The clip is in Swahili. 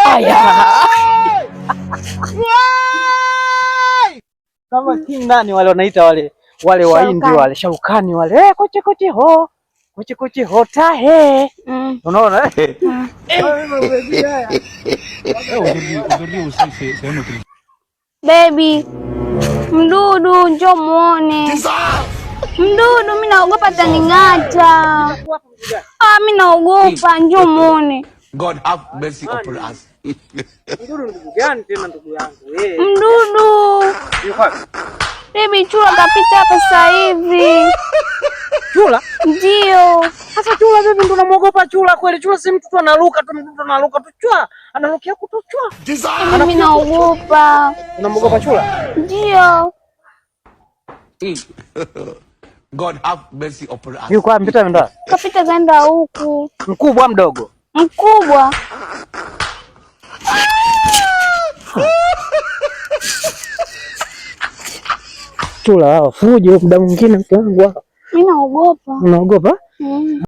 Aya. Kama king nani wale wanaita wale wale Wahindi wale Shaukani wale koche koche ho koche koche hota he. Unaona eh? Baby, mdudu njoo muone. Mdudu mimi naogopa taning'ata. Ah, mimi naogopa, njoo muone. God have mercy upon us. Mdudu ndugu gani tena ndugu yangu? Eh. Mdudu. Baby, chura kapita hapa sasa hivi. Chura? Ndio. Sasa chura vipi ndo unamuogopa chura kweli? Chura si mtu tu anaruka tu, mtu anaruka tu chwa. Anarukia kutochwa. Mimi naogopa. Unamuogopa chura? Ndio. God have mercy upon us. Yuko wapi mpita ndo? Kapita kaenda huku. Mkubwa mdogo? Mkubwa. Chura hao fujo muda mwingine mke wangu. Mimi naogopa. Unaogopa? Mm.